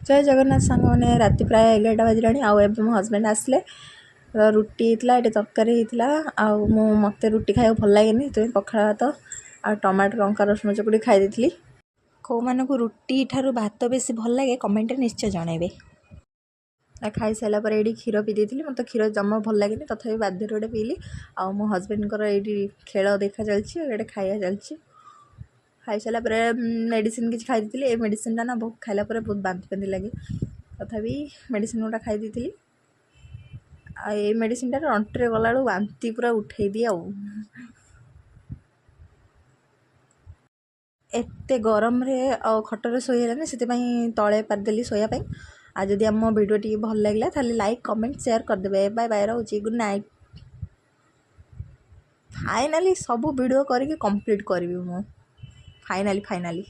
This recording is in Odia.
ଜୟ ଜଗନ୍ନାଥ ସାଙ୍ଗମାନେ। ରାତି ପ୍ରାୟ 11ଟା ବାଜିଲାଣି ଆଉ ଏବେ ମୋ ହଜବେଣ୍ଡ ଆସିଲେ। ରୁଟି ହେଇଥିଲା ଏଠି, ତରକାରୀ ହେଇଥିଲା। ଆଉ ମୁଁ ମୋତେ ରୁଟି ଖାଇବାକୁ ଭଲ ଲାଗେନି, ସେଥିପାଇଁ ପଖାଳ ଭାତ ଆଉ ଟମାଟୋ ଲଙ୍କା ରସୁଣ ଚକୁଡ଼ି ଖାଇ ଦେଇଥିଲି। କେଉଁମାନଙ୍କୁ ରୁଟି ଠାରୁ ଭାତ ବେଶୀ ଭଲ ଲାଗେ, କମେଣ୍ଟରେ ନିଶ୍ଚୟ ଜଣାଇବେ। ଖାଇସାରିଲା ପରେ ଏଇଠି କ୍ଷୀର ପିଇ ଦେଇଥିଲି। ମୋତେ କ୍ଷୀର ଜମା ଭଲ ଲାଗେନି, ତଥାପି ବାଧ୍ୟରେ ଗୋଟେ ପିଇଲି। ଆଉ ମୋ ହଜବେଣ୍ଡଙ୍କର ଏଇଠି ଖେଳ ଦେଖା ଚାଲିଛି ଆଉ ଏଇଠି ଖାଇବା ଚାଲିଛି। ଖାଇସାରିଲା ପରେ ମେଡ଼ିସିନ କିଛି ଖାଇ ଦେଇଥିଲି। ଏ ମେଡ଼ିସିନଟା ନା ବହୁତ ଖାଇଲା ପରେ ବହୁତ ବାନ୍ତି ବାନ୍ତି ଲାଗେ, ତଥାପି ମେଡ଼ିସିନ ଗୁଡ଼ା ଖାଇ ଦେଇଥିଲି। ଆଉ ଏଇ ମେଡ଼ିସିନଟାରେ ଅଣ୍ଟିରେ ଗଲାବେଳକୁ ବାନ୍ତି ପୁରା ଉଠେଇ ଦିଏ। ଆଉ ଏତେ ଗରମରେ ଆଉ ଖଟରେ ଶୋଇ ହେଲାନି, ସେଥିପାଇଁ ତଳେ ପାରିଦେଲି ଶୋଇବା ପାଇଁ। ଆଉ ଯଦି ଆମ ଭିଡ଼ିଓ ଟିକେ ଭଲ ଲାଗିଲା, ତାହେଲେ ଲାଇକ୍, କମେଣ୍ଟ, ସେୟାର କରିଦେବେ। ବାଏ ବାଏ, ରହୁଛି, ଗୁଡ଼୍ ନାଇଟ୍। ଫାଇନାଲି ସବୁ ଭିଡ଼ିଓ କରିକି କମ୍ପ୍ଲିଟ୍ କରିବି ମୁଁ, ଫାଇନାଲି ଫାଇନାଲି।